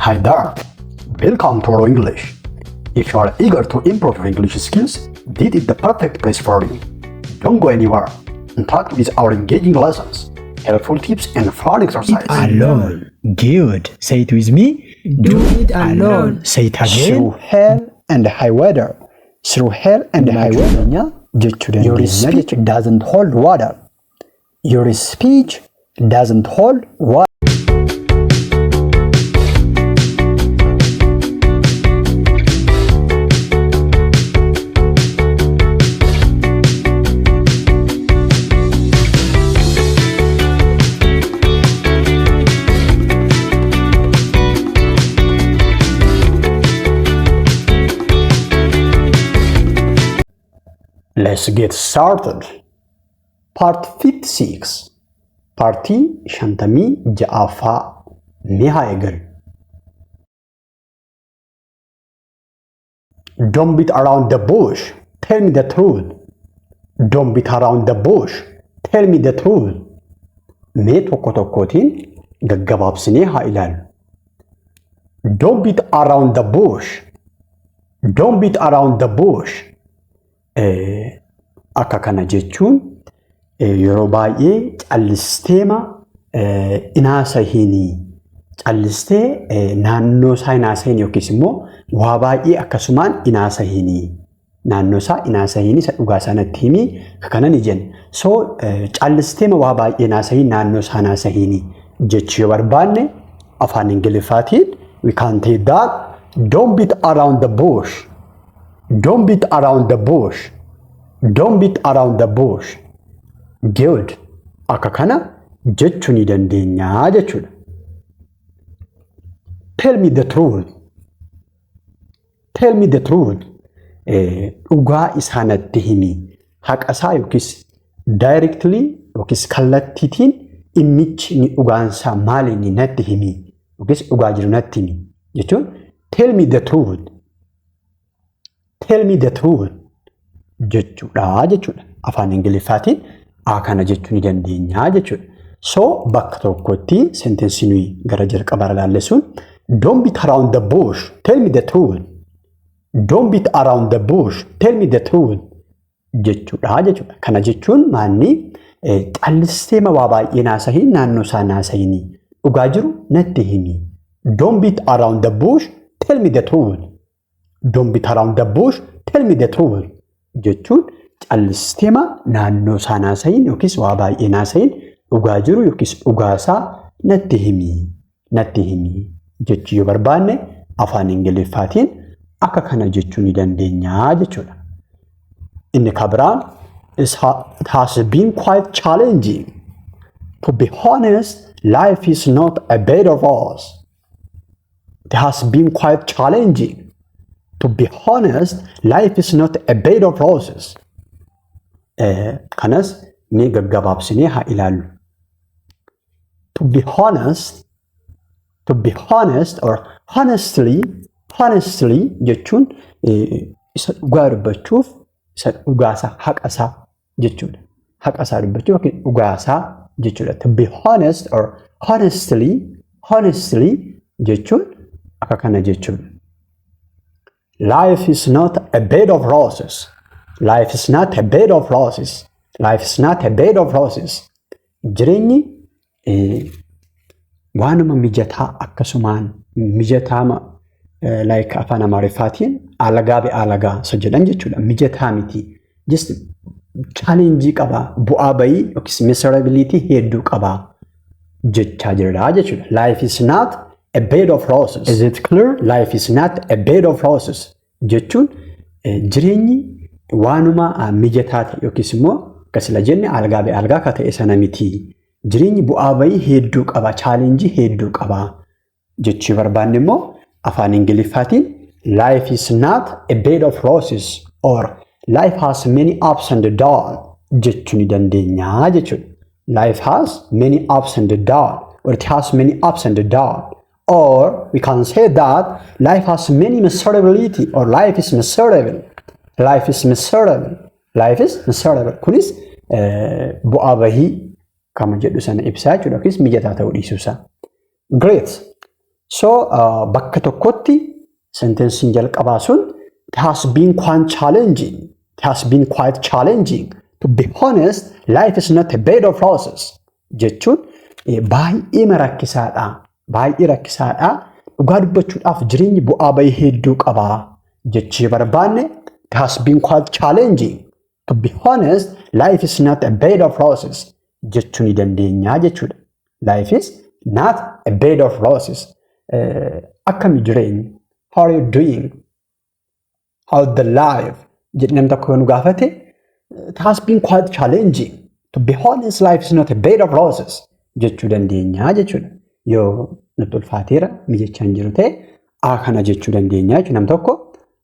Hi there! Welcome to Oro English. If you are eager to improve your English skills, this is the perfect place for you. Don't go anywhere. Interact with our engaging lessons, helpful tips, and fun exercises. Alone. Good. Say it with me. Do it alone. Say it again. Through hell and high water. Through hell and high water. Jechuudha. Your speech doesn't hold water. Your speech doesn't hold water. Let's get started. Part 56. Partii 56ffaa ni haa eegallu. Don't beat around the bush. Tell me the truth. Don't beat around the bush. Tell me the truth. Mee tokko tokkootiin gaggabaabsinee haa ilaallu. Don't beat around the bush. Don't beat around the bush. Akka kana jechuun yeroo baay'ee callisteema inaasahinii callistee naannoo isaa inaasahinii yookiis immoo waa baay'ee akkasumaan inaasahinii naannoo isaa inaasahinii isa dhugaa sanatti himii akka kana ni jenna. So callisteema waa baay'ee inaasahinii naannoo isaa inaasahinii jechuu yoo barbaanne afaan Ingiliffaatiin we can take that don't beat around the bush. Don't beat around the bush. Don't beat around the bush. Good. Akka kana jechuu ni dandeenya jechuudha. Tell me the truth. Tell me the truth. Dhugaa isaa natti himi. Haqa isaa yookiis directly yookiis kallattiitiin dhimmichi ni dhugaansaa maali inni natti himi yookiis dhugaa jiru natti himi jechuun tell me the truth. Tell me the truth jechuudha jechuudha. Afaan Ingiliffaatiin a kana jechuu ni dandeenya jechuudha. So bakka tokkotti sentensii nuyi gara jalqabaa ilaalle sun don't beat around the bush, tell me the truth. Don't beat around the bush, tell me the truth jechuudha jechuudha. Kana jechuun maanni callistee waa baay'ee naasahin naannoo isaa naasahinii dhugaa jiru natti himi. Don't beat around the bush, tell me the truth. Don't beat around the bush, tell me the truth jechuun callisteema naannoo isaa naasahin yookiis waa baay'ee naasahin dhugaa jiru yookiis dhugaa isaa natti himi natti himi jechuu yoo barbaanne afaan Ingiliffaatiin akka kana jechuu ni dandeenya jechuudha. Inni kabiraan it has been quite challenging. To be honest, life is not a bed of roses. It has been quite challenging. To be honest, life is not a bed of roses. Kanas mee gaggabaabsinee haa ilaallu. To be honest, to be honest or honestly, honestly jechuun isa dhugaa dubbachuuf isa dhugaasaa haqasaa jechuudha. Haqasaa dubbachuuf yookiin dhugaasaa jechuudha. To be honest or honestly, honestly jechuun akka kana jechuudha. Life is not a bed of roses. Life is not a bed of roses. Life is not a bed of roses. Jireenyi waanuma mijataa akkasumaan mijataama like afaan Amaariffaatiin alagaa be alagaa isa jedhan jechuudha. Mijataa miti. Just challenge qaba. Bu'aa bayii yookiis miserability hedduu qaba jechaa jirra jechuudha. Life is not a bed of roses. Is it clear? Life is not a bed of roses jechuun jireenyi waanuma mijataa ta'e yookiis immoo akkasila jenne algaa be algaa ka ta'e sana miti. Jireenyi bu'aa bayii hedduu qaba, challenge hedduu qaba jechuu barbaanne immoo afaan Ingiliffaatiin life is not a bed of roses or life has many ups and downs jechuu ni dandeenya jechuudha. Life has many ups and downs or it has many ups and downs. Or we can say that life has many miserability or life is miserable. Life is miserable. Life is miserable. Kunis bu'aa bahii kama jedhu sana ibsaa jechuudha yookiis mijataa ta'uu dhiisuu isaa. Great. So bakka tokkotti sentensiin jalqabaa sun it has been quite challenging. It has been quite challenging. To be honest, life is not a bed of roses. Jechuun baay'ee rakkisaadha. Baay'ee rakkisaadha. Dhugaa dubbachuudhaaf jireenyi bu'aa bahii hedduu qaba. Jechuu barbaanne it has been quite challenging. To be honest, life is not a bed of roses. Jechuu ni dandeenya jechuudha. Life is not a bed of roses. Akkami jireenyi? How are you doing? How's the life? Jedhee namni tokko nu gaafate, it has been quite challenging. To be honest, life is not a bed of roses. Jechuu dandeenya jechuudha. Yoo nutti ulfaateera mijachaa hin jiru ta'e, kana jechuu dandeenya jechuudha. Nam tokko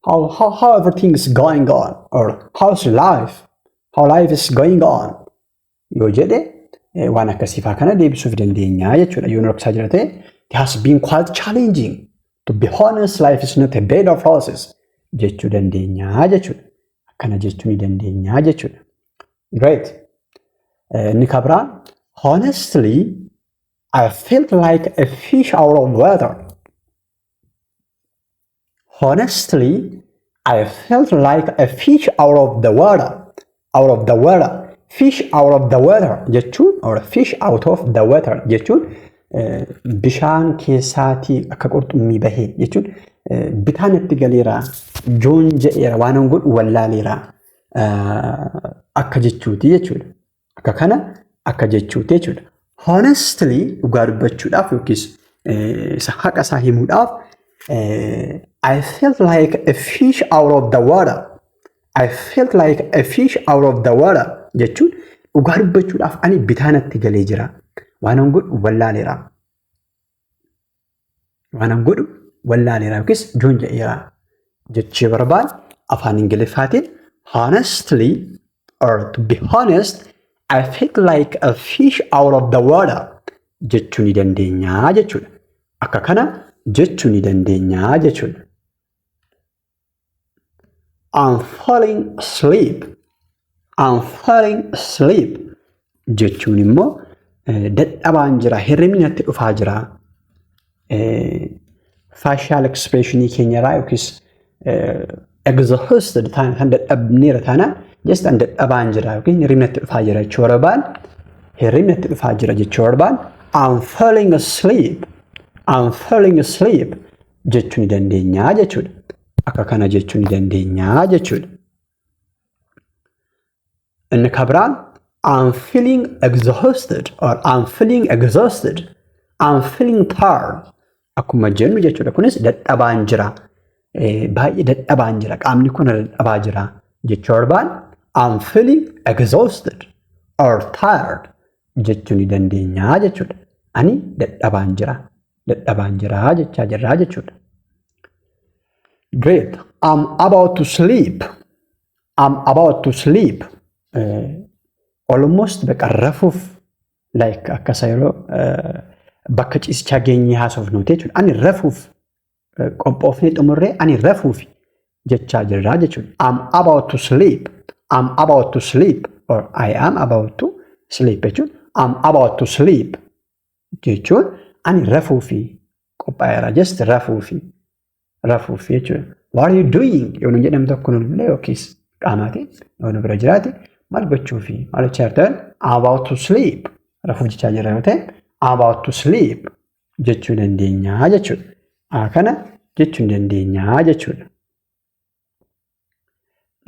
how everything is going on or how's life? How life is going on? Yoo jedhe waan akkasiifaa kana deebisuuf dandeenya jechuudha. Yoo nu rakkisaa jira ta'e, it has been quite challenging. To be honest, life is not a bed of roses. Jechuu dandeenya jechuudha. Akkana jechuu ni dandeenya jechuudha. Great. Inni kabraa, honestly, I felt like a fish out of water. Honestly, I felt like a fish out of the water. Out of the water. Fish out of the water jechuun or fish out of the water jechuun bishaan keessaatii akka qurxummii bahee jechuun bitaan itti galeera, joon jedheera, waan hin godhu wallaaleera akka jechuuti jechuudha. Akka kana akka jechuuti jechuudha. Honestly, dhugaa dubbachuudhaaf yookiis isa haqa isaa himuudhaaf, I felt like a fish out of the water. I felt like a fish out of the water jechuun dhugaa dubbachuudhaaf ani bitaanatti galee jira. Waan hin godhu wallaaleera. Waan hin godhu wallaaleera yookiis joon jedheera jechuu barbaadu afaan Ingiliffaatiin honestly or to be honest, I felt like a fish out of the water jechuu ni dandeenya jechuudha. Akka kana jechuu ni dandeenya jechuudha. I'm falling asleep. I'm falling asleep jechuun immoo dadhabaan jira, hirribni natti dhufaa jira. Facial expressionii keenyarraa yookiis exhausted kan dadhabneera taanaan, just an dadhabaan jira yookiin hirribni natti dhufaa jira jechuu barbaan, hirribni natti dhufaa jira jechuu barbaan, I'm falling asleep. I'm falling asleep jechuu ni dandeenya jechuudha. Akka kana jechuu ni dandeenya jechuudha. Inni kabiraan I'm feeling exhausted or I'm feeling exhausted. I'm feeling tired. Akkuma jennu jechuudha. Kunis dadhabaan jira. Baay'ee dadhabaan jira. Qaamni kun dadhabaa jira jechuu barbaan I'm feeling exhausted or tired jechuu ni dandeenya jechuudha. Ani dadhabaan jira. Dadhabaan jira jechaa jirra jechuudha. Great. I'm about to sleep. I'm about to sleep. Almost bakka rafuuf, like akkasa yeroo bakka ciisichaa geenyee haasofnuti jechuudha. Ani rafuuf qophoofnee xumurree ani rafuuf jechaa jirra jechuudha. I'm about to sleep. I'm about to sleep or I am about to sleep jechuun, I'm about to sleep jechuun ani rafuufi qophaa'eera. Just rafuufi jechuudha. What are you doing? Yoo nu jedhamu tokko nu illee yookiis qaamaatiin yoo nu bira jiraate, maal gochuufi maal jechaa jirtan, about to sleep, rafuuf jechaa jira yoo ta'e, about to sleep jechuu dandeenya jechuudha. Kana jechuu dandeenya jechuudha.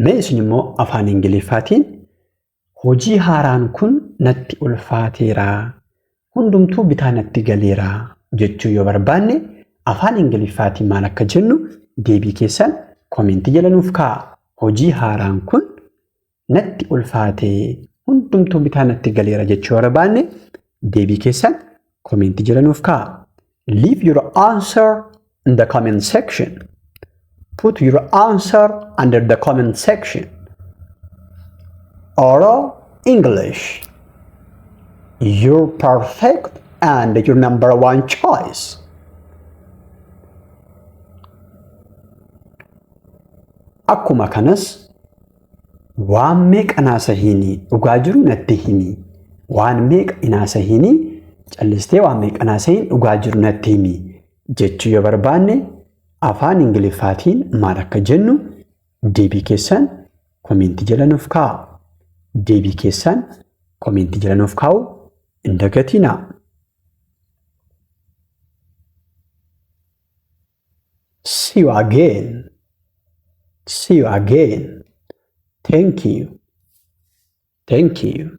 Mee isin immoo afaan Ingiliffaatiin hojii haaraan kun natti ulfaateera, hundumtuu bitaa natti galeera jechuu yoo barbaanne afaan Ingiliffaatiin maal akka jennu deebii keessan commentii jala nuuf kaa'a. Hojii haaraan kun natti ulfaatee, hundumtuu bitaa natti galeera jechuu yoo barbaanne deebii keessan commentii jala nuuf kaa'a. Leave your answer in the comment section. Put your answer under the comment section. Oral English, your perfect and your number one choice. Akkuma kanas waan meeqa naasahiinii, dhugaa jiru natti himi. Waan meeqa naasahiinii, callistee waan meeqa naasahiin, dhugaa jiru natti himi jechuu yoo barbaanne afaan Ingiliffaatiin maal akka jennu deebii keessan koomeentii jala nuuf kaa'a. Deebii keessan koomeentii jala nuuf kaa'u hin dagatinaa. See you again. See you again. Thank you. Thank you.